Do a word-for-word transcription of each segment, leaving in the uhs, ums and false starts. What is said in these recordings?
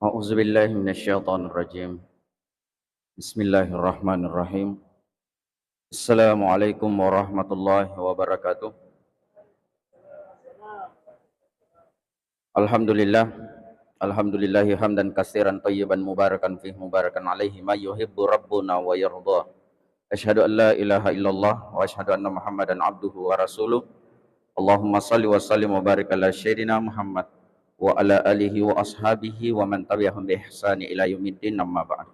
أعوذ بالله من الشيطان الرجيم. بسم الله الرحمن الرحيم. السلام عليكم ورحمة الله وبركاته. الحمد لله. الحمد لله حمدا كثيرا طيبا مباركا فيه مباركا عليه ما يحب ربنا ويرضى. أشهد أن لا إله إلا الله وأشهد أن محمدا عبده ورسوله. اللهم صل وسلم وبارك على سيدنا محمد وعلى آله وأصحابه ومن تبعهم بإحسان إلى يوم الدين، أما بعد.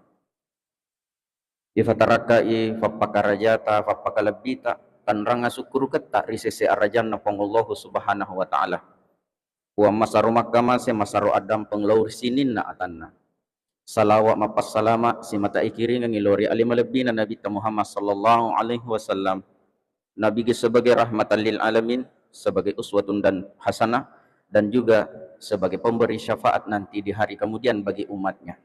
Ifatarakkai fappakarajata, fappakalebbita, tanrang asukkuruketta ri sese arajanna Puang Allahu Subhanahu wa Ta'ala. Puang masaro makkamase, masaro addampeng lao ri sininna atanna. Salawa mappassalama simata ikiringengi lao ri ale malebbina Nabitta Muhammad sallallahu alaihi wasallam. Nabi sebagai rahmatan lil alamin, sebagai uswatun dan hasanah, dan juga sebagai pemberi syafaat nanti di hari kemudian bagi umatnya.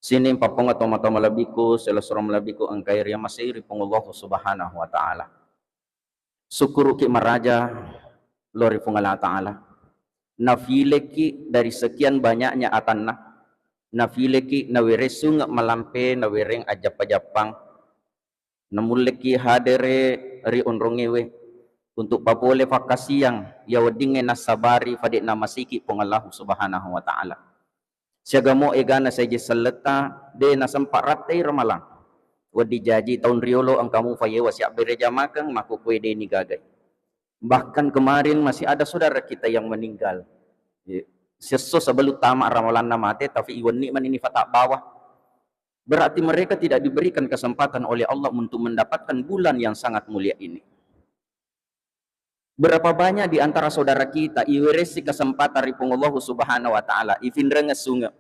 Sining papponga tomatoa malebbiku, selessureng malebbiku engkai riamasei ri Puang Allahu Subhanahu wa Ta'ala. Sukkuruki maraja lao ri Puang Allah Ta'ala. Nafileki dari sekian banyaknya atanna. Nafileki naweressunge malampe, nawereng ajjappa-jappang. Namulleki hadere ri onrongewe untuk papole fakkasiang iya weddingnge nassabari fade'na masiki Puang Allahu Subhanahu wa Ta'ala. Siaga mo egana saje selletta, de nasempa rattei ramalang. Wedding jaji taung riolo engka mufa yewa siabbere jamakeng, makkukue de nigagai. Bahkan kemarin masih ada saudara kita yang meninggal. Ye, siesso sebelum tama ramalanna mate, tapi iwenni manini fatabbawa. Berarti mereka tidak diberikan kesempatan oleh Allah untuk mendapatkan bulan yang sangat mulia ini. Berapa banyak di antara saudara kita iweressi kesempatan ri Puang Allahu Subhanahu wa Ta'ala, ifinrengeng sunge,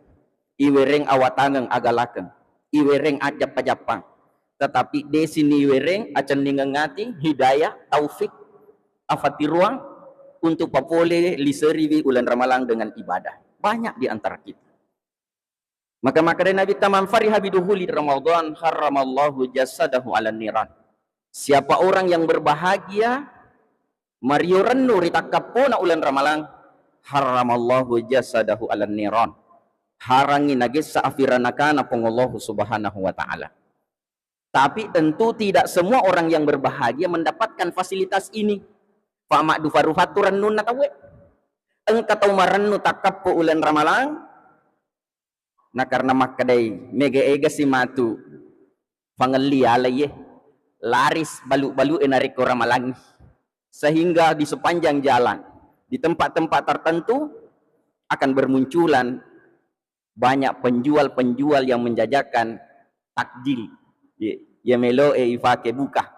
iwereng awatangeng agalakeng, iwereng ajjappa-jappang. Tetapi desi niwereng acenningeng ati, hidayah, taufik, afatiruang untuk papole liseriwi uleng ramalang dengan ibadah. Banyak di antara kita. Maka makkedai Nabitta, "Man fariha biduhuli Ramadan, harramallahu jasadahu 'alan niran." Siapa orang yang berbahagia mario rennu ri takkappona uleng ramalang, harramallahu jasadahu 'alan niran. Harangi nagessa afiranakana Puang Allahu Subhanahu wa Ta'ala. Tapi tentu tidak semua orang yang berbahagia mendapatkan fasilitas ini. Fa maddufa-rufattu rennunna tauwe. Engka tau marennu takkappo uleng ramalang, na karena makkedai mega ega si matu fangelli alai ye, laris balu-balu e narekko ramalangi. Sehingga di sepanjang jalan, di tempat-tempat tertentu akan bermunculan banyak penjual-penjual yang menjajakan takjil. Ye, ye melo e ifake buka.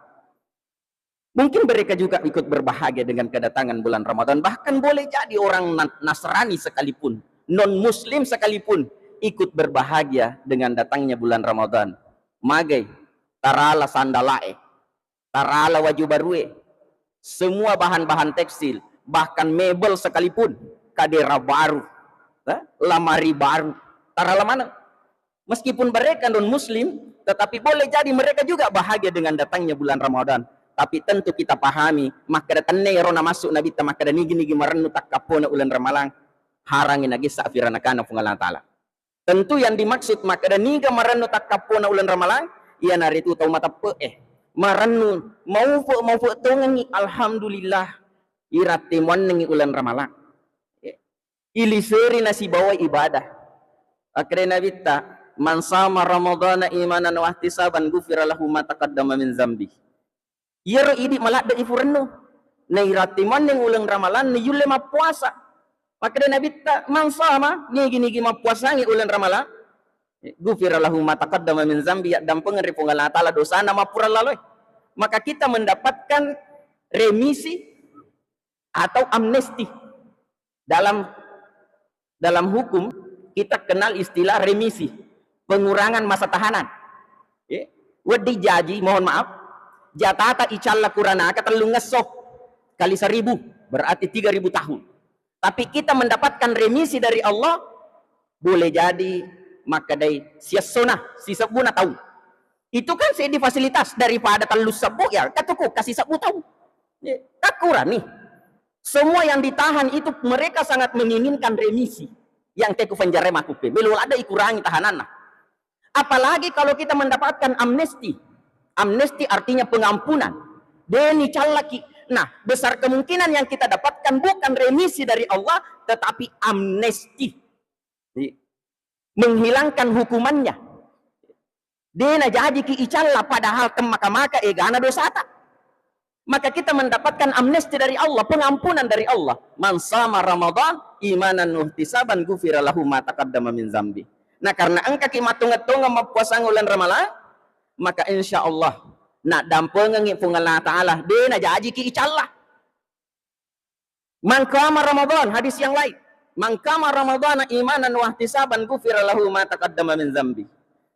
Mungkin mereka juga ikut berbahagia dengan kedatangan bulan Ramadan. Bahkan boleh jadi orang na-, Nasrani sekalipun, non-Muslim sekalipun ikut berbahagia dengan datangnya bulan Ramadan. Magai, tarala sandalae, tarala waju barue, semua bahan-bahan tekstil, bahkan mebel sekalipun, kadera baru, eh, lamari baru, tarala maneng. Meskipun mereka non-Muslim, tetapi boleh jadi mereka juga bahagia dengan datangnya bulan Ramadan. Tapi tentu kita pahami, makkeda tenne ero namassu Nabitta makkeda nigi-nigi marennu takkappona uleng Ramalang, harangi nagessa afiranakana Puang Allah Ta'ala. Tentu yang dimaksud makkeda niga marennu takkappona uleng Ramalang, iyanaritu tau mateppe'e. Marennu, maufe-, maufe tongengi, alhamdulillah, iratti muannengi uleng Ramalang. Iliseri nasibawai ibadah. Akkeda Nabitta, "Man sama Ramadana imanan wa ihtisaban ghufira lahu ma taqaddama min zambi." Iyaro idi maladde ifurennu. Nairatti manneng uleng Ramalang, niyulle mappuasa. Makkeda Nabitta, "Man sama," nigi-nigi mappuasangi uleng Ramalang, "ghufira lahu ma taqaddama min zambi," yaddampengeng ri Puang Allah Ta'ala dosana mappura laloe. Maka kita mendapatkan remisi atau amnesti. Dalam, dalam hukum kita kenal istilah remisi, pengurangan masa tahanan. Ya. Wedding jaji, mohon maaf, jatata icalla kuranaka tellungesso kali seribu, berarti tiga ribu tahun. Tapi kita mendapatkan remisi dari Allah, boleh jadi makkedai siessona, sisebbuna taung. Itu kan seddi fasilitas daripada tellu sebbu, ya, katuku kasih sebbu taung. Ya, takurani. Semua yang ditahan itu mereka sangat menginginkan remisi. Yang teku penjara makupe, melo ladde ikurangi tahananna. Apalagi kalau kita mendapatkan amnesti. Amnesti artinya pengampunan. Deni callaki. Nah, besar kemungkinan yang kita dapatkan bukan remisi dari Allah, tetapi amnesti. Menghilangkan hukumannya. Dena jajiki icalla padahal temmaka-maka egana dosata. Maka kita mendapatkan amnesti dari Allah, pengampunan dari Allah. "Man sama Ramadan imanan wahtisaban ghufira lahu ma taqaddama min zambi." Nah, karena engkaki mattonget-tongeng mappuasang uleng Ramalang, maka insya Allah naddampengengngi Puang Allah Ta'ala, dena jajiki icalla. "Man qama Ramadan," hadis yang lain, "man qama Ramadana imanan wahtisaban ghufira lahu ma taqaddama min zambi."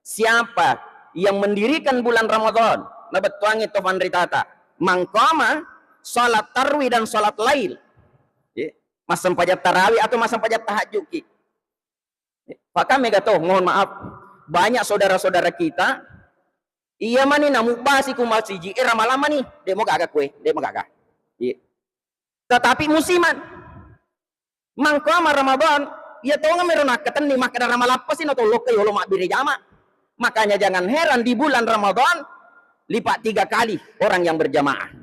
Siapa yang mendirikan bulan Ramadan, nabettuangngi to fanritata, "man qama," salat tarwi dan salat lail. Ya, massempajang tarawih atau massempajang tahajud ki. Pakka mega to, mohon maaf, banyak saudara-saudara kita iya mani namubbasi ku masiji, eh, Ramalang mani, de' mo gaga kue, de' mo gaga. Iya. Tetapi musiman. "Man qama Ramadan," iya tongeng mero nakkatenni makkeda Ramalappasi na tolokka yolo mabbere jama. Makanya jangan heran di bulan Ramadan lipat tiga kali orang yang berjamaah.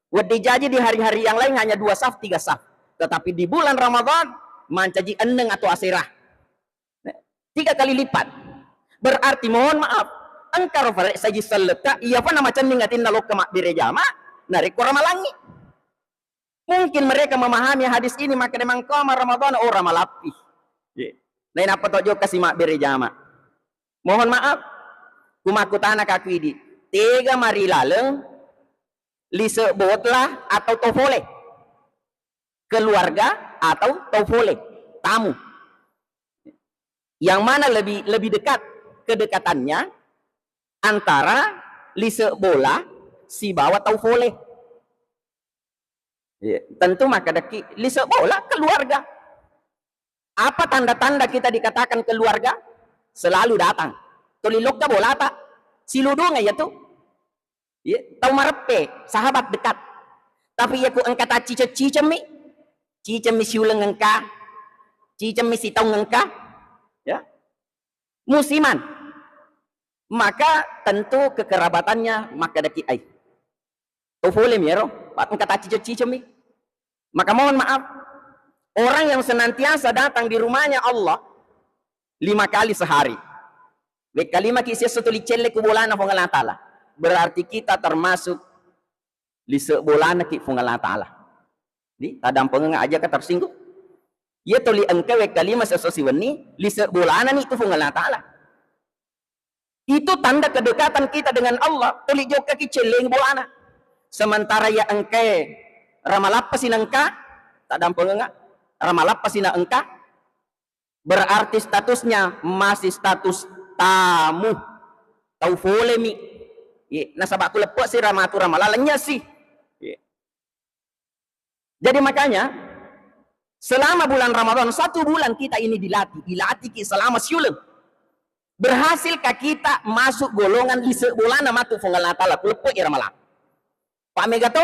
Wedding jaji di hari-hari yang lain hanya dua saf, tiga saf. Tetapi di bulan Ramadan mancaji enneng atau asera. Tiga kali lipat. Berarti mohon maaf, engka ro fale saji selletta, iya fa namacenning atinna lokka mabbere jama, narekko Ramalangngi. Mungkin mereka memahami hadis ini, makkeda, "Man qama Ramadana," oh, Ramalappi. Ye. Nainappa to jokka si mabbere jama. Mohon maaf, kumakkutana kaku idi, tega mari laleng lise bola atau tau fole? Keluarga atau tau fole? Tamu. Yang mana lebih, lebih dekat kedekatannya antara lise bola sibawa tau fole? Iya, tentu makkedaki lise bola keluarga. Apa tanda-tanda kita dikatakan keluarga? Selalu datang. Tuli lokka bolata, siludunga iya tu. Iya, tau mareppe, sahabat dekat. Tapi iya ku engka tacciceng-cicemmi, cicemmi siuleng engka, cicemmi sitaung engka, ya. Musiman. Maka tentu kekerabatannya makkedaki ai. Tau fole mi ero, engka tacciceng-cicemmi. Maka mohon maaf, orang yang senantiasa datang di rumahnya Allah lima kali sehari. Wekka lima ki siesso tuli celle ku bolana Puang Allah Ta'ala. Berarti kita termasuk lise bolana ki Puang Allah Ta'ala. Di, taddampengeng aja ka tersinggung. Iya tuli engka wekka lima siesso siwenni, lise bolana ni tu Puang Allah Ta'ala. Itu tanda kedekatan kita dengan Allah, tuli jokka ki celleng bolana. Sementara iya engkae Ramalappasi na engka, taddampengeng, Ramalappasi na engka, berarti statusnya masih status tamu. Tau fole mi. Ye, nasaba ku leppe si Rama tu Ramalang, lennye si. Ye. Jadi makanya, selama bulan Ramadan, satu bulan kita ini dilatih, dilatih ki selama siuleng. Berhasilkah kita masuk golongan lise bolana matu Puang Allah Ta'ala, ku leppe i Ramalang? Pak mega to,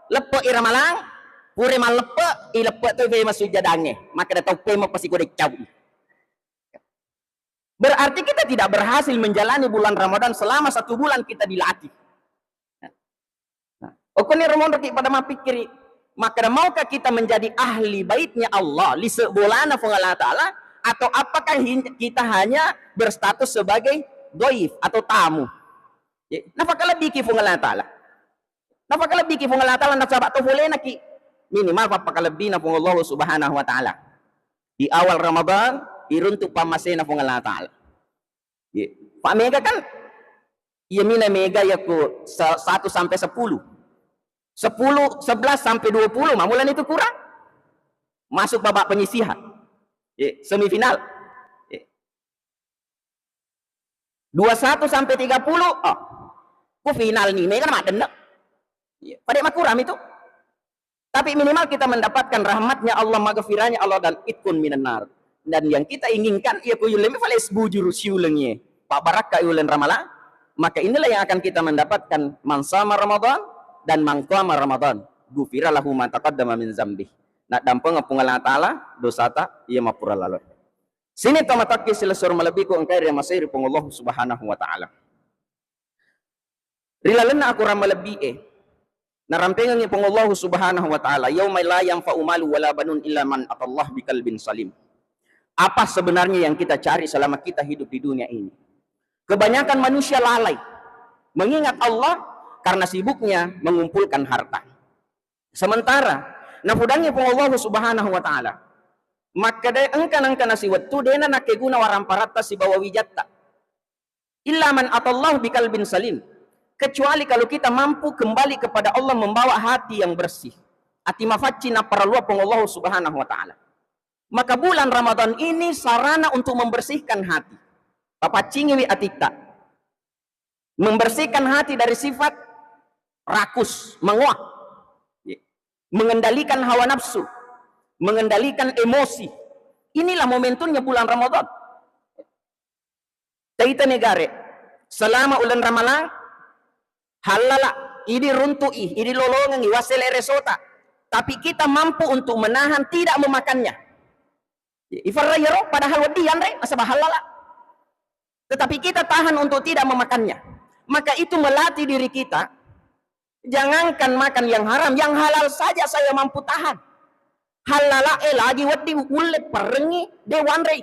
leppe i Ramalang, pure malleppe, i leppe to pe masujjadangnge, makkeda tau pe mapasi kode cau. Berarti kita tidak berhasil menjalani bulan Ramadan selama satu bulan kita dilatih. Nah, okkoniro monroki pada mappikkiri, makkeda, maukah kita menjadi ahli baitnya Allah, lise bolana Puang Allah Ta'ala, atau apakah hin-, kita hanya berstatus sebagai doif atau tamu? Ya, nafakalebbiki Puang Allah Ta'ala. Nafakalebbiki Puang Allah Ta'ala, nasaba to folenaki. Minimal pappakalebbina Puang Allah Subhanahu wa Ta'ala. Di awal Ramadan, iruntu pammasena Puang Allah Ta'ala. Ye. Pak mega kan, iya mina mega ya ku sa-, satu sampai sepuluh. Sepuluh, sebelas sampai dua puluh, mamulani itu kurang. Masuk babak penyisihan. Ye, semifinal. Ye. Dua satu sampai tiga puluh, oh. Ku final ni, mega maddenne. Ye. Pada makurang itu. Tapi minimal kita mendapatkan rahmatnya Allah, maghfirahnya Allah, dan itkun minan nar. Dan yang kita inginkan, iya ku yulle mi fale bujur siuleng ye. Pak barakka yulen Ramalang, maka inilah yang akan kita mendapatkan man sama Ramadan dan man qama Ramadan, ghufira lahu ma taqaddama min zambi. Naddampengeng Puang Allah Ta'ala dosata iya mappura lalo. Sining tomatoakki silessureng malebbiku engkae riamasei ri Puang Allahu Subhanahu wa Ta'ala. Ri lalenna akorang malebbi'e, narampengengngi Puang Allahu Subhanahu wa Ta'ala, "Yauma la yanfa'u malu wala banun illa man atallaha biqalbin salim." Apa sebenarnya yang kita cari selama kita hidup di dunia ini? Kebanyakan manusia lalai mengingat Allah karena sibuknya mengumpulkan harta. Sementara nafudangngi Puang Allahu Subhanahu wa Ta'ala, makkeda engka nengka nasiwettu dena nakkeguna waramparatta sibawa wijatta. Illa man atallahu biqalbin salim. Kecuali kalau kita mampu kembali kepada Allah membawa hati yang bersih, ati mafaccing napparelluang Puang Allahu Subhanahu wa Ta'ala. Maka bulan Ramadan ini sarana untuk membersihkan hati. Papaccingiwi atitta. Membersihkan hati dari sifat rakus, mangoa. Mengendalikan hawa nafsu, mengendalikan emosi. Inilah momentumnya bulan Ramadan. Taita negare, selama uleng Ramalang, hallala, idi runtu'i, idi lolongengi, wassele resota. Tapi kita mampu untuk menahan tidak memakannya. Ifarra iyaro, padahal wedding yanre, nasaba hallala. Tetapi kita tahan untuk tidak memakannya. Maka itu melatih diri kita, jangankan makan yang haram, yang halal saja saya mampu tahan. Hallala e lagi wedding ulle perrengi, de wanrei.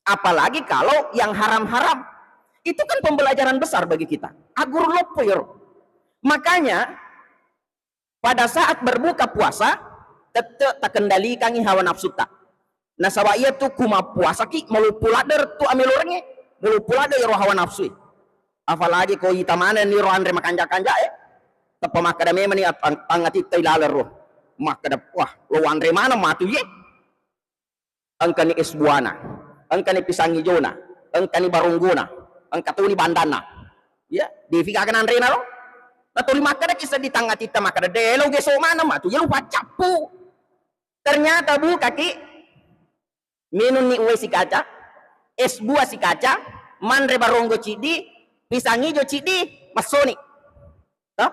Apalagi kalau yang haram-haram. Itu kan pembelajaran besar bagi kita. Agur loppo iyaro. Makanya pada saat berbuka puasa, tette takendalikangi hawa nafsutta. Nasaba iyatu kumappuasaki, maloppo ladde tu amelorengnge, maloppo ladde iyaro hawa nafsu. Apalagi ko ita manenni ro anre makanja-kanja e, teppa makkeda memang ni at-, ang-, angatitta ilaleng ro. Makkeda, "Wah, lo wanre maneng matu ye." Engkani es buana, engkani pisang hijona, engkani baronggona, engka toni bandanna. Ya, defi gaga nanrena ro. Natuli makkeda ki seddi tangngatitta makkeda, "De lo geso maneng matu, ya lu paccappu." Ternyata bukaki, minunni uwai sikaca, es buah sikaca, manre baronggo ciddi, pisang ijo ciddi, massoni. Toh?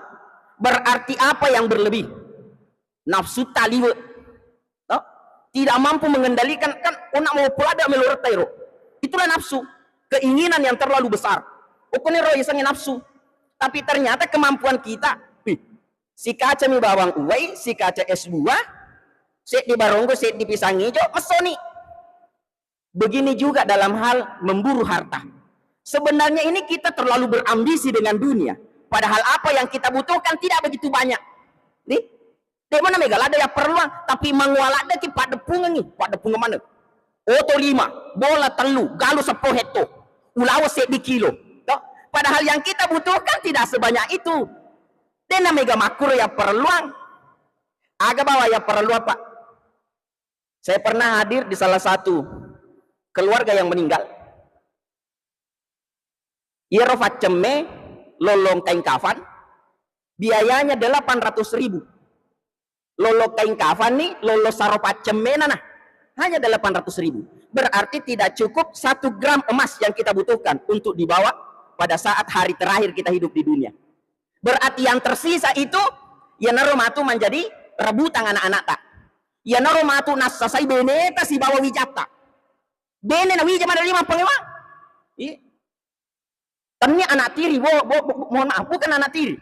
Berarti apa yang berlebih? Nafsu taliwe. Toh? Tidak mampu mengendalikan, kan ona mau pulada melorot tairo. Itulah nafsu, keinginan yang terlalu besar. Okone ro isengi nafsu. Tapi ternyata kemampuan kita, wih, si kaca mi bawang uwai, si kaca es buah, seddi baronggo, seddi pisang ijo, messoni. Begini juga dalam hal memburu harta. Sebenarnya ini kita terlalu berambisi dengan dunia. Padahal apa yang kita butuhkan tidak begitu banyak. Nih, de mana mega ladde yapparelluang, tapi mangoa ladde ki paddeppungengi, paddeppungan mana? Oto lima, bola tellu, galu seppo hetto, ulawa seddi kilo. Toh? Padahal yang kita butuhkan tidak sebanyak itu. De na mega makkuro yapparelluang. Aga bawa yapparelluang, Pak? Saya pernah hadir di salah satu keluarga yang meninggal. Iyaro faccemme lollong kain kafan, biayanya delapan ratus ribu. Lollong kain kafan ni, lollong saro faccemme nana, hanya delapan ratus ribu. Berarti tidak cukup satu gram emas yang kita butuhkan untuk dibawa pada saat hari terakhir kita hidup di dunia. Berarti yang tersisa itu, iyanaro matu menjadi rebutan anak-anakta. Iyanaro matu nassasai beneta sibawa wijatta. Bene na wija madalima pangewang. Iya. Tania anak tiri, bo, bo, bo, mohon maaf, bukan anak tiri.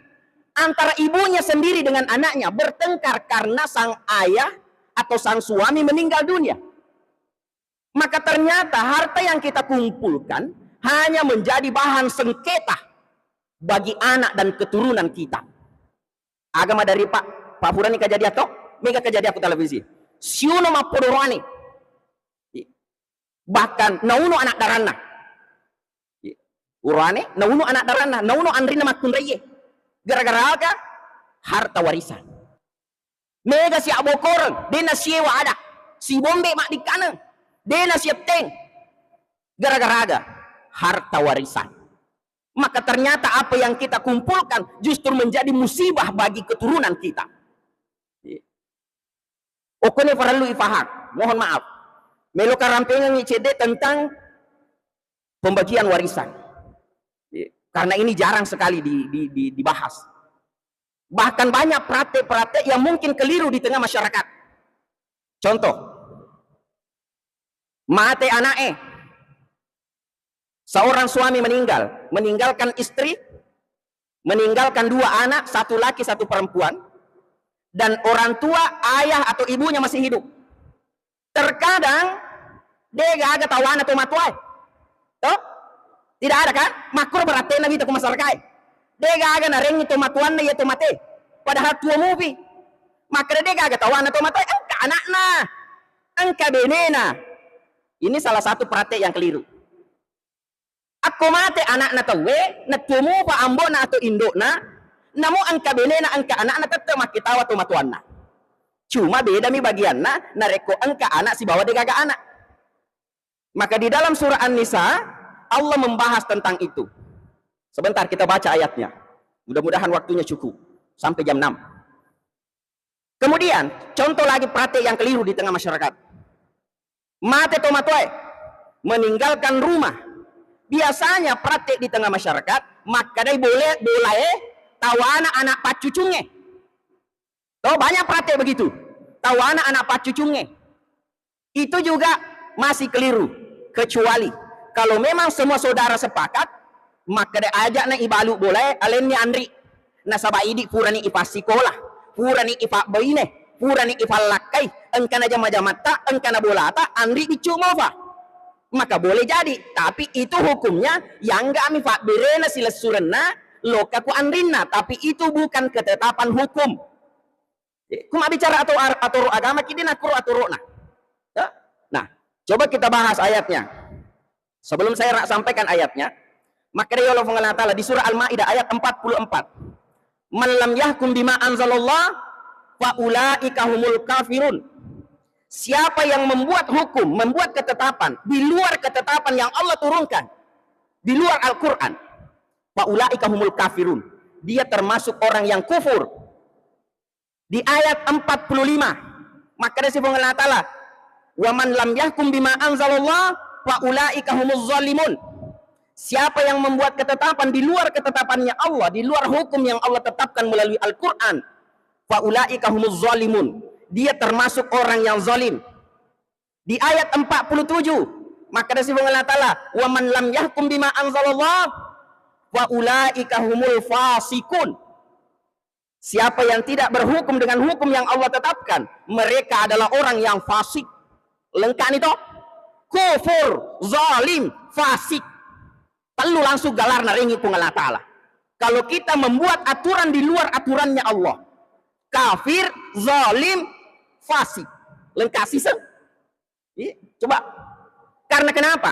Antara ibunya sendiri dengan anaknya bertengkar karena sang ayah atau sang suami meninggal dunia. Maka ternyata harta yang kita kumpulkan hanya menjadi bahan sengketa bagi anak dan keturunan kita. Aga madari, Pak, Pak purani kejadian to? Mega kejadian ku televisi. Siuno mappodoroane. Bahkan nauno anak daranna. Urane nauno anak daranna, nauno anrinna makkunraie. Gara-gara aga? Harta warisan. Mega siabbokoreng, dena siewa ada. Sibombe maddikkaneng, dena sietteng. Gara-gara aga? Harta warisan. Maka ternyata apa yang kita kumpulkan justru menjadi musibah bagi keturunan kita. Okkone parellu ifaham. Mohon maaf. Melo karampengengi cedde tentang pembagian warisan. Karena ini jarang sekali di, di, di, dibahas. Bahkan banyak praktek-praktek yang mungkin keliru di tengah masyarakat. Contoh, Mate anaknya. Seorang suami meninggal, meninggalkan istri, meninggalkan dua anak, satu laki, satu perempuan, dan orang tua, ayah atau ibunya masih hidup. Terkadang, de gaga tawana to matoae. Toh? Tidak ada kan? Makkuro beratena wita ko masyarakat. De gaga narengi to matoanna iya to mate. Padahal tuo mupi. Makkeda de gaga tawana to matoae, engka anakna. Engka benena. Ini salah satu praktek yang keliru. Akko mate anakna tauwe, natuo mupa ambo'na atau indo'na, namo engka benena, engka anakna, tette makkitawa to matoanna. Cuma bedami bagianna, narekko engka anak sibawa degaga anak. Maka di dalam surah An-Nisa, Allah membahas tentang itu. Sebentar kita baca ayatnya. Mudah-mudahan waktunya cukup. Sampai jam enam. Kemudian, contoh lagi praktek yang keliru di tengah masyarakat. Mate to matoae, meninggalkan rumah. Biasanya praktek di tengah masyarakat, makkedai bole-, bolae tawana anak paccucungnge. Toh, banyak praktek begitu. Tawana anak paccucungnge. Itu juga masih keliru. Kecuali kalau memang semua saudara sepakat, makkeda ajakna ibalu bolae, alenni anri. Nasaba idi purani ipassikola, purani ipabbaine, purani ipallakkai, engkana jama-jamatta, engkana bolata, anri biccu mofa. Maka boleh jadi, tapi itu hukumnya yang gak mi fabberena silessurenna, loka ku anrinna, tapi itu bukan ketetapan hukum. Eh, ku mabbicara atau ar-, atoro agama, ki de nakkuro atoro'na. Ya? Nah, coba kita bahas ayatnya. Sebelum saya ra-, sampaikan ayatnya, makkeda Allah Subhanahu wa Ta'ala di surah Al-Maidah ayat empat puluh empat. "Man lam yahkum bima anzalallah fa ulaika humul kafirun." Siapa yang membuat hukum, membuat ketetapan di luar ketetapan yang Allah turunkan, di luar Al-Quran, fa ulaika humul kafirun. Dia termasuk orang yang kufur. Di ayat empat puluh lima, makkedasi Puang Allah Ta'ala, "Wa man lam yahkum bima anzalallah fa ulaika humuz zalimun." Siapa yang membuat ketetapan di luar ketetapannya Allah, di luar hukum yang Allah tetapkan melalui Al-Quran, fa ulaika humuz zalimun. Dia termasuk orang yang zalim. Di ayat empat puluh tujuh, makkedasi Puang Allah Ta'ala, "Wa man lam yahkum bima anzalallah fa ulaika humul fasikun." Siapa yang tidak berhukum dengan hukum yang Allah tetapkan, mereka adalah orang yang fasik. Lengkap ni to? Kufur, zalim, fasik. Tellu langsung galarna rengi Puang Allah Ta'ala. Kalau kita membuat aturan di luar aturannya Allah, kafir, zalim, fasik. Lengkap siseng. Iya, coba. Karena kenapa?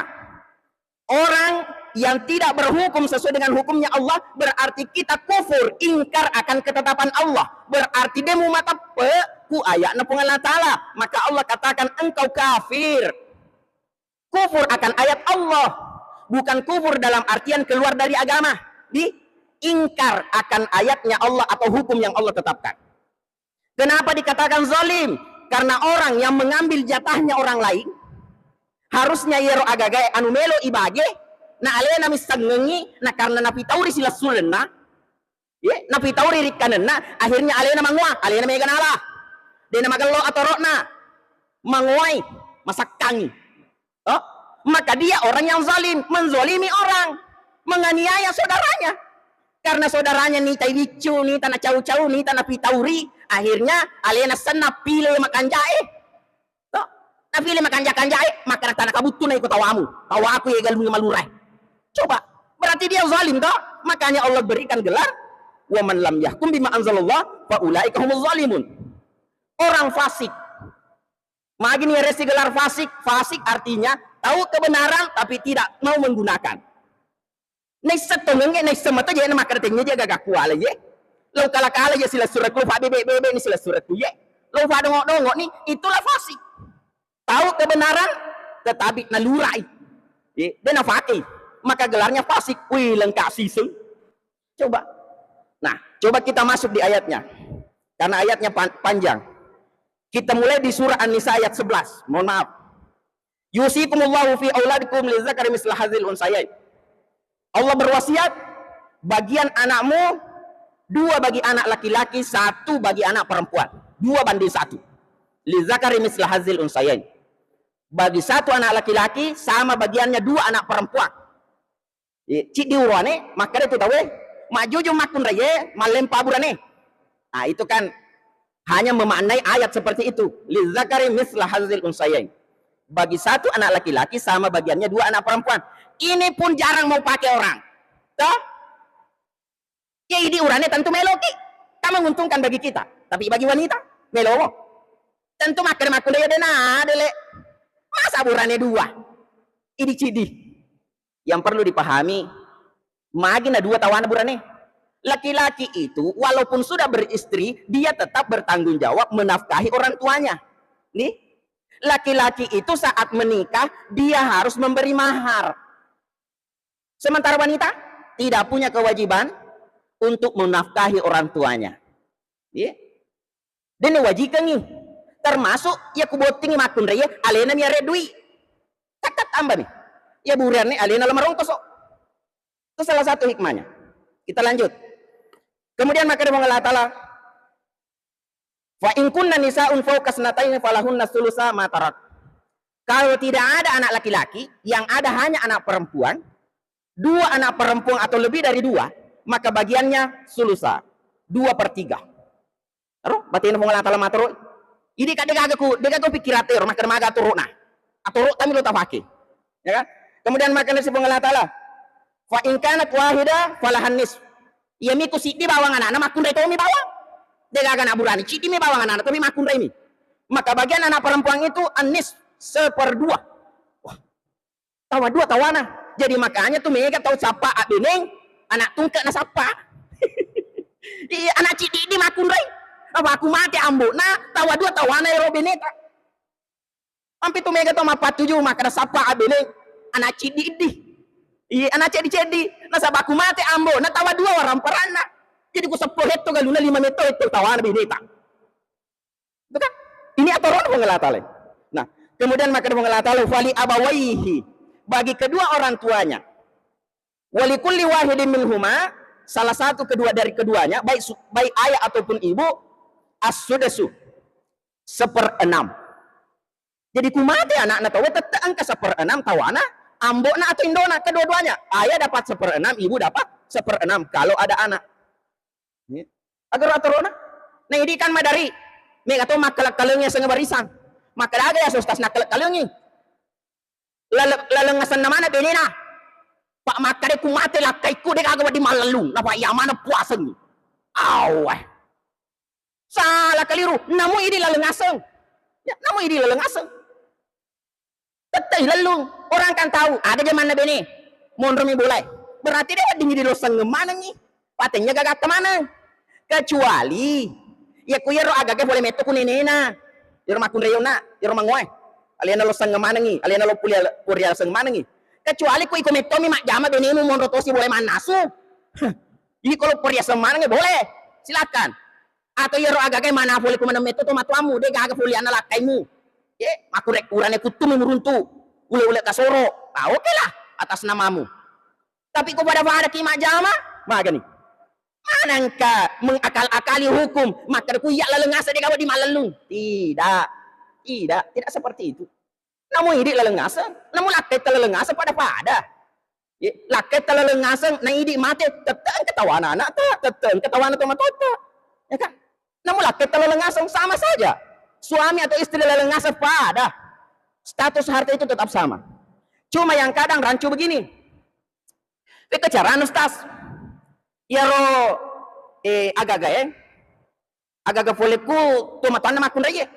Orang yang tidak berhukum sesuai dengan hukumnya Allah, berarti kita kufur, ingkar akan ketetapan Allah. Berarti de mumateppe ku ayatna Puang Allah Ta'ala. Maka Allah katakan, "Engkau kafir." Kufur akan ayat Allah. Bukan kufur dalam artian keluar dari agama. Di ingkar akan ayatnya Allah atau hukum yang Allah tetapkan. Kenapa dikatakan zalim? Karena orang yang mengambil jatahnya orang lain, harusnya iyaro agagae anu melo ibage, na alena missengengi, na karena napitauri silessurenna, ye, napitauri rikkanenna, akhirnya alena mangoa, alena mega nala. Dena magello atoro'na, mangoai, masakkangi. Oh, maka dia orang yang zalim, menzalimi orang, menganiaya saudaranya. Karena saudaranya nita ibiccu, nita nacau-cau, nita napitauri, akhirnya alena senna pile makanjae. Toh, napile makanja-kanjae, makkeda tana kabuttu na iko tawamu, tawaku ye galung malurai. Coba, berarti dia zalim toh? Makanya Allah berikan gelar, "Wa man lam yahkum bima anzalallah fa ulaika humuz zalimun." Orang fasik. Magi ni resi gelar fasik? Fasik artinya tahu kebenaran tapi tidak mau menggunakan. Naisseng tongeng, naisseng mato je, na makkeda tengnga je gagakku ala ye. Lo kala-kala je silessurekku, lo fa bebe-bebe ni silessurekku ye. Lo fa dongo-dongo ni, itulah fasik. Tahu kebenaran tetapi nalurai. Ye, de nafake. Maka gelarnya fasik. Wih, lengkap siseng. Coba. Nah, coba kita masuk di ayatnya. Karena ayatnya pan-, panjang. Kita mulai di surah An-Nisa ayat sebelas. Mohon maaf. "Yusikumullahu fi auladikum lidzakari misla hadzil unsayain." Allah berwasiat, bagian anakmu dua bagi anak laki-laki, satu bagi anak perempuan. Dua banding satu. Lidzakari misla hadzil unsayain. Bagi satu anak laki-laki sama bagiannya dua anak perempuan. Iya, ciddi uruane, makkeda tu tauwe, majjujung makkunraie, mallempa burane. Nah, itu kan hanya memaknai ayat seperti itu. Lizzakari misla hazil unsayain. Bagi satu anak laki-laki sama bagiannya dua anak perempuan. Ini pun jarang mau pakai orang. Toh? Ya, idi urane tentu meloki. Kan menguntungkan bagi kita. Tapi bagi wanita, melomo. Tentu makkeda makkunraie dena dele. Masa burane dua? Idi ciddi. Yang perlu dipahami, magi na dua tawana burane. Laki-laki itu walaupun sudah beristri, dia tetap bertanggung jawab menafkahi orang tuanya. Nih, laki-laki itu saat menikah, dia harus memberi mahar. Sementara wanita tidak punya kewajiban untuk menafkahi orang tuanya. Iya. Dene wajikengngi. Termasuk iya kubottingi makkunraie, alena mi are dui. Takkat tambami. Iya buranne alena lo marongkoso. Itu salah satu hikmahnya. Kita lanjut. Kemudian makkeda Puang Allah Ta'ala, "Fa in kunna nisa'un fauqa isnataini falahunna sulusa ma tarak." Kalau tidak ada anak laki-laki, yang ada hanya anak perempuan, dua anak perempuan atau lebih dari dua, maka bagiannya sulusa, dua per tiga. Ero, batena Puang Allah Ta'ala matoro. Idi ka degaga ku, degaga pikkirate ero, makkeda maga atorona. Atoro tami lo tafake. Ya kan? Kemudian makkeda si Puang Allah Ta'ala, "Fa in kanat wahida falahan nisf." Iya miku siddi bawang anakna, makkunrai tomi bawang. Degaga anak burane, siddi mi bawang anakna, tapi makkunrai mi. Maka bagian anak perempuan itu an-nisf, seperdua. Wah, tawa dua tawana. Jadi makanya tu mega tau sappa abbeneng, anak tungke na sappa. Iya, anak ciddi di makkunrai. Apa aku mate ambo, na tawa dua tawana ero beneta. Ampe tu mega tau mappattuju makkeda sappa abbeneng, anak ciddi di. Iya, anak ceddi-ceddi. Nasaba aku mate ambo, na tawa dua waramparanna. Jadi ku seppulo hetto galuna, lima metto hetto tawana beneta. Itu kan? Ini aturan Puang Allah Ta'ala. Nah, kemudian makkeda Puang Allah Ta'ala, "Fali abawaihi," bagi kedua orang tuanya. "Walikulli wahidin minhuma," salah satu kedua dari keduanya, baik su-, baik ayah ataupun ibu, "as-sudusu," seperenam. Jadi ku mate anakna tauwe, tette engka seperenam tawana, ambokna atau indona, kedua-duanya. Ayah dapat seperenam, ibu dapat seperenam kalau ada anak. Iya. Agar atorona. Nah, idi kan madari. Mega to makkaleng-kalengi sengnge barisang. Makkeda aga ya, Ustaz, nakkaleng-kalengi. Lale-, laleng asenna mana benena. Pak, makkeda ku mate lakkaiku, de gaga wedding mallellung. Napa iya mana puasengi. Aweh. Salah keliru. Namu idi laleng aseng. Ya, namu idi laleng aseng. Tettai lellung. Orang kan tahu, ada zamanna bene. Monromi bolae. Berarti de wedding idi lo sengngeng manengi. Patennya gagatta maneng. Kecuali iya ku iyaro agaga pole metto ku nenena. Iyaro makkunraiona, iyaro mangoe. Alena lo sengngeng manengi, alena lo pulia-, puria sengngeng manengi. Kecuali ku iko mettomi majjama benemu monro tosi bole mannasu. Iko lo puria sengngeng manengi boleh. Silakan. Atau iyaro agaga mana pole ku maneng metto to matuammu, de gaga polianna lakkaimu. Ye, makkurek-, urane kuttumi muruntu, ule-ule kasoro. Ah, oke lah, atas namamu. Tapi ko pada-pada ki majjama, magani. Manengka mengakal-akali hukum, makkeda ku iya laleng asa de gaga di malellung. Tidak. Tidak, tidak seperti itu. Namu idi laleng aseng, namu lakkaitta laleng aseng pada-pada. Ye, lakkaitta laleng aseng, na idi mate, tette engka tawana anakta, tette engka tawana tomatoatta. Ya kan? Namu lakkaitta laleng aseng, sama saja. Suami atau istri laleng aseng pada. Status harta itu tetap sama. Cuma yang kadang rancu begini. Pekka carana, Ustaz? Iyaro, eh, agaga, eh. Agaga pole ku tomatoanna makkunrai, eh.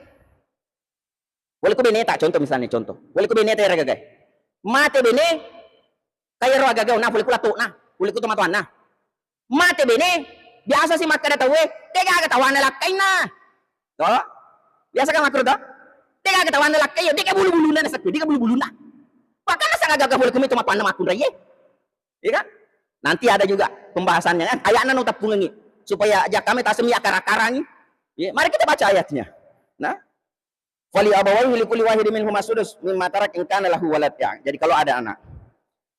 Pole ku beneta, contoh misalnya, contoh. Pole ku beneta ero agaga. Mate bene, ka ero agaga, na pole ku latona, pole ku tomatoanna. Mate bene, biasa si makkeda tauwe, de gaga tawana lakkainna. To? Biasa kan makkuro to? De gaga tawana lakkai, de gaga bulu-bulunna nasekku, de gaga bulu-bulunna. Bahkan nasa gaga pole ku tomatoanna makkunrai, eh. Iya kan? Nanti ada juga pembahasannya kan. Ayatna no teppungengi supaya aja kami tasemi akar-akarangi. Ya, mari kita baca ayatnya. Nah, "Fali abawaihi likulli wahidin minhuma sudus mimma tarak in kana lahu walad." Ya, jadi kalau ada anak.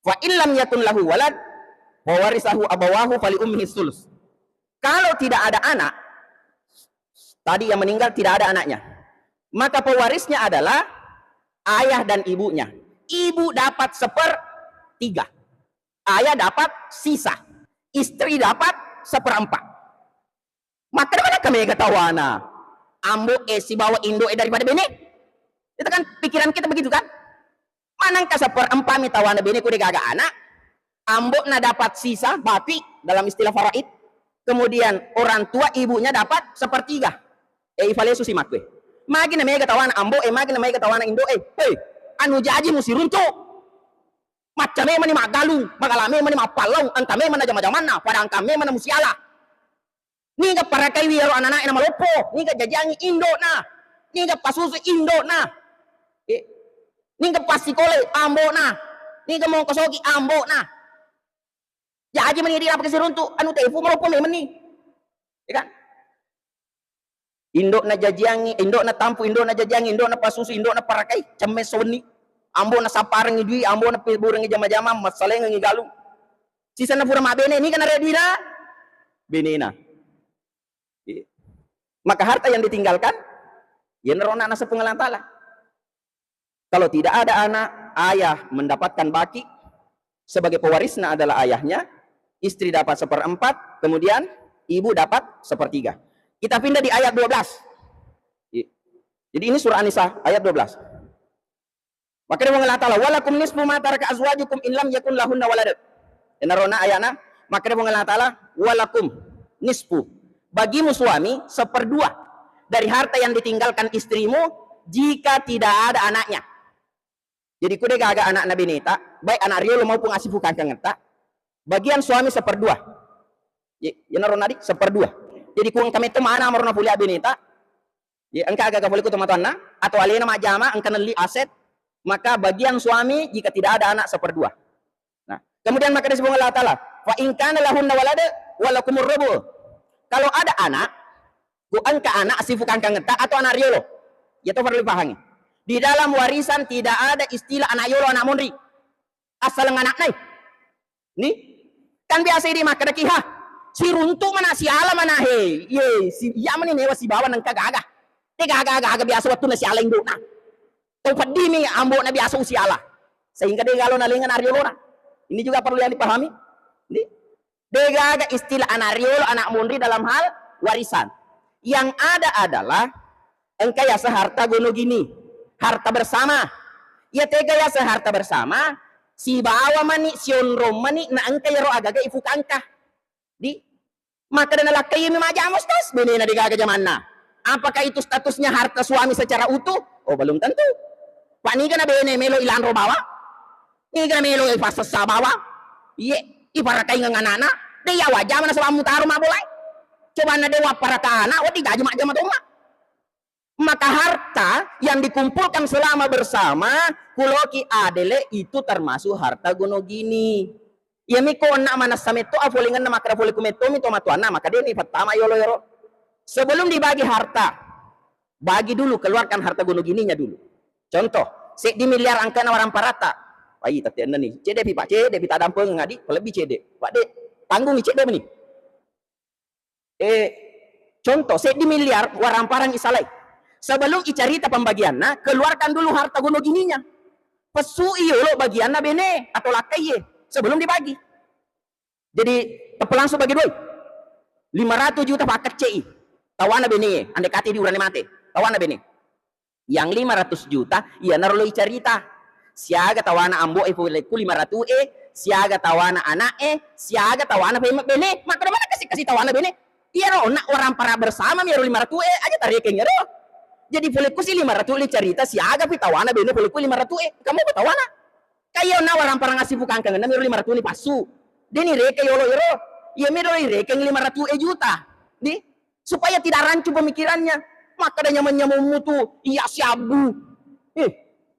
"Fa illam yakun lahu walad, wa warisahu abawahu fali ummihi sulus." Kalau tidak ada anak, tadi yang meninggal tidak ada anaknya, maka pewarisnya adalah Ayah dan ibunya. Ibu dapat sepertiga. Ayah dapat sisa. Istri dapat seperempat. Makkeda manengka mega tawana ambo e sibawa indo e daripada bene. Itu kan pikiran kita begitu kan? Manengka seperempat mi tawana bene ku de gaga anak, ambo na dapat sisa baki dalam istilah faraid, kemudian orang tua ibunya dapat sepertiga. E ifalesu si makkue. Magi na mega tawana ambo e, magi na mega tawana indo e. Hei, anu jaji musiruntu. Macca memang ni maggalung, magala memang ni mappallau, engka memang na jama-jamanna, pada engka memang na musiala. Niga parakaiwi ero anana'e na maloppo, niga jajiangi indo'na, niga pasusu indo'na, eh, niga passikole ambo'na, niga mongkosoki ambo'na. Jaji mani di apa kesiruntu anu tefu maloppo memang ni. Ya kan? Indo'na jajiangi, indo'na tampu, indo'na jajiangi, indo'na pasusu, indo'na parakai, cemme sowenni. Ambo'na sapparengi dui, ambo'na peburengi jama-jama, massalengengi galung. Sisenna pura mabbene, niga nare duina? Benena. Iya. Maka harta yang ditinggalkan, ya nerona naseng Puang Allah Ta'ala. Kalau tidak ada anak, ayah mendapatkan baki, sebagai pewarisnya adalah ayahnya, istri dapat seperempat, kemudian ibu dapat sepertiga. Kita pindah di ayat dua belas. Iya. Jadi ini surah An-Nisa ayat dua belas. Makkeda Puang Allah Ta'ala, "Walakum nisfu ma taraka azwajukum in lam yakun lahunna walad." Enarona ayana, makkeda Puang Allah Ta'ala, "Walakum nisfu." Bagimu suami seperdua dari harta yang ditinggalkan istrimu jika tidak ada anaknya. Jadi ku de gaga anakna beneta, baik anak riolo maupun assifu kangkangetta, bagian suami seperdua. Ye, yenaro nadi seperdua. Jadi ku engka metto mana marona pole beneta, ye, engka aga-aga pole ku tomatoanna, atau alena majjama, engka nelli aset, maka bagian suami jika tidak ada anak seperdua. Nah, kemudian maka disebut Allah Ta'ala, "Fa in kana lahunna walad, walakumur rubu." Kalau ada anak, ku engka anak assifu kangkangetta atau anak riolo. Ya to perlu dipahangi. Di dalam warisan tidak ada istilah anak yolo, anak monri. Assaleng anakna. Ni? Kan biasa idi makkeda ki, ha, siruntu mana siala mana he. Ye, si, iya mani newa sibawa nengka gaga. Te gaga-gaga biasa wettunna siala indokna. Tau peddimi ambo'na biasa usiala. Sehingga de galo nalenga anak riolona. Ini juga perlu yang dipahami. Ni? De gaga istilah anak riolo, anak monri dalam hal warisan. Yang ada adalah engka yaseng harta gono gini, harta bersama. Iya tega yaseng harta bersama, sibawa mani, sionrong mani, na engka yaro agaga ifukangka. Di, makkeda nalakkaimi majjama, Ustaz, benena de gaga jamanna. Apakah itu statusnya harta suami secara utuh? Oh, belum tentu. Pak, niga na bene melo ilanro bawa? Niga melo ipassessa bawa? Iye, iparakaingeng anakna. De yawa jamana sebab mutaro mabolae. Coba na de wapparaka anak, wedding gaji majjama tomma. Maka harta yang dikumpulkan selama bersama, kuloki adele itu termasuk harta gono gini. Iya miko onna manessa metto afolingenna makkeda fole ku metto mi to matuanna, maka deni pattama yolo yoro. Sebelum dibagi harta, bagi dulu, keluarkan harta gono gininya dulu. Contoh, seddi miliar angkana waramparatta. Wai, tette ennani. Cede pi, Pak, cede pi tadampengeng adi, lebih cede. Pak, de, tanggungi cede meni. Eh, contoh, seddi miliar waramparang isalai. Sebelum icarita pembagianna, keluarkan dulu harta gono gininya. Pessu'i yolo bagianna bene atau lakkaiye sebelum dibagi. Jadi, teppa langsung bagi dua. Lima ratus juta pakkeccei. Tawana bene, andai kati di urane mate. Tawana bene. Yang lima ratus juta, iyanaro lo icarita. Siaga tawana ambo e, folekku lima ratus e, siaga tawana anak e, siaga tawana pemeng bene. Makkeda mana kasi-kasi tawana bene? Iyaro onna warampara bersama mi ero lima ratus e, aja tarekeng ero. Jadi folekku si lima ratus le carita, siaga pi tawana bene folekku lima ratus e. Kamu apa tawana? Kaiya onna waramparang assifu kangkangenna mi ero lima ratus ni passu. Deni reke yolo ero. Iya mi ero irekeng lima ratus e juta. Di, supaya tidak rancu pemikirannya. Makkeda nyameng-nyameng mutu, iya siabbu. Eh,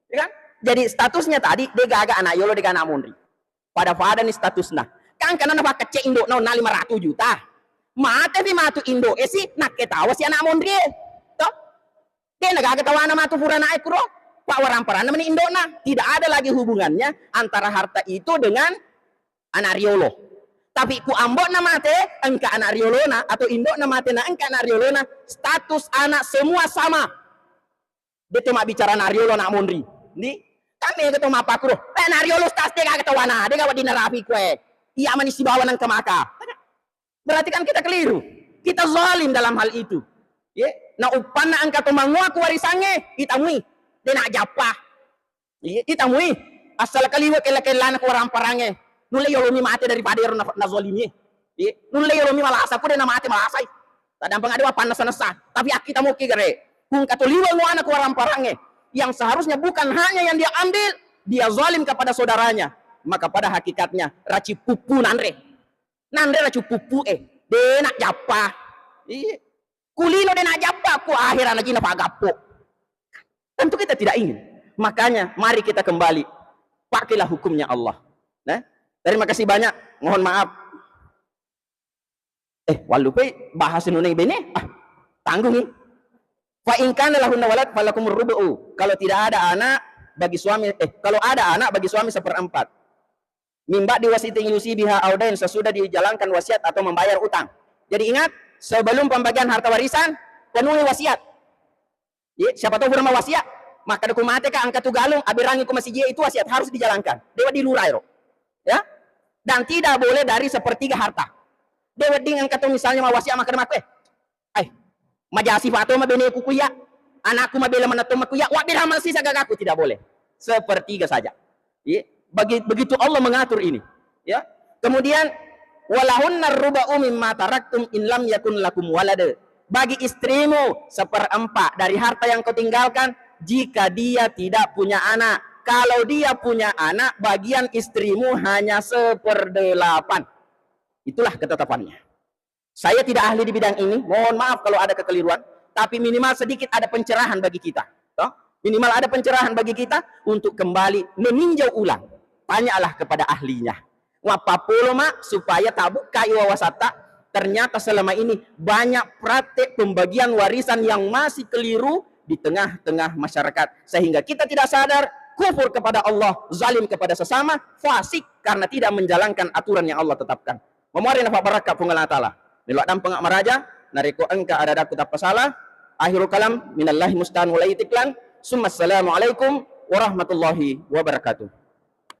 ya kan? Jadi statusnya tadi, de gaga anak yolo, de gaga anak monri. Pada-pada ni statusna. Kan karena napakkecce indo'na onna lima ratus juta. Mate pi matu indo'e si, nakke tawa si anak monri e. Toh? De na gaga tawana matu pura anak e kuro. Pak waramparanna meni indo'na. Tidak ada lagi hubungannya antara harta itu dengan anak riolo. Tapi ku ambo'na mate, engka anak riolona, atau indo'na mate na engka anak riolona, status anak semua sama. De to mabbicara anak riolo, anak monri. Ndi, kami ke to mapakuro. Eh, nariolo stas de kata wana, de kawa dinarapi kue. Iya mani sibawa nang kemaka. Berarti kan kita keliru. Kita zalim dalam hal itu. Ye, na uppanna engka to mangoa ku warisangnge, itamui. De na jappa. Iye, itamui. Asal kaliwe kella-kellana ku waramparangnge. Nulle yolomi mate daripada ero na, nazalimi. Iye, nulle yolomi malasa, ku de na mate malasai. Tadampeng ada wapanna nessa-nessa. Tapi akkita moki gare. Kung katoliwe ngoana ku waramparangnge. Yang seharusnya bukan haknya yang dia ambil, dia zalim kepada saudaranya. Maka pada hakikatnya, raci puppu nanre. Nanre racu puppu e, de na jappa. Iya. Kulino de na jappa, ku akhirana jina pagappo. Tentu kita tidak ingin. Makanya mari kita kembali. Pakailah hukumnya Allah. Nah, terima kasih banyak. Mohon maaf. Eh, wallupai bahas nunai bene. Ah, tanggungi. Fa in kana lahunna walad falakumur rubu'u. Kalau tidak ada anak, bagi suami, eh, kalau ada anak, bagi suami seperempat. Min ba'di wasiyatin yusi biha au dain, sesudah dijalankan wasiat atau membayar utang. Jadi ingat, sebelum pembagian harta warisan, penuhi wasiat. Ye, siapa tahu belum wasiat, maka ku mate ka engka tu galung, aberangi ku masijie, itu wasiat harus dijalankan. Dewa di lurah ero. Ya. Dan tidak boleh dari sepertiga harta. Dewa ding engka tu misalnya mau wasiat maka demak eh. Ai, majasi fato mabeneku kuya, anakku mabela manatto makuya, wa beramal sisa gagaku, tidak boleh. Sepertiga saja. Iya. Bagi, begitu Allah mengatur ini. Ya. Kemudian, walahunna ruba'u mimma taraktum in lam yakun lakum walad. Bagi istrimu seperempat dari harta yang kau tinggalkan jika dia tidak punya anak. Kalau dia punya anak, bagian istrimu hanya seperdelapan. Itulah ketetapannya. Saya tidak ahli di bidang ini, mohon maaf kalau ada kekeliruan, tapi minimal sedikit ada pencerahan bagi kita. Toh? Minimal ada pencerahan bagi kita untuk kembali meninjau ulang. Tanyalah kepada ahlinya. Wappapolo ma supaya tabukai wawasatta. Ternyata selama ini banyak praktek pembagian warisan yang masih keliru di tengah-tengah masyarakat. Sehingga kita tidak sadar, kufur kepada Allah, zalim kepada sesama, fasik karena tidak menjalankan aturan yang Allah tetapkan. Mamuare nafa barakka Puang Allah Ta'ala. Melo dampeng maraja, narekko engka ada-ada ku tappa sala, akhirul kalam, minallahi musta'an wal itiqlan, summa assalamu alaikum warahmatullahi wabarakatuh.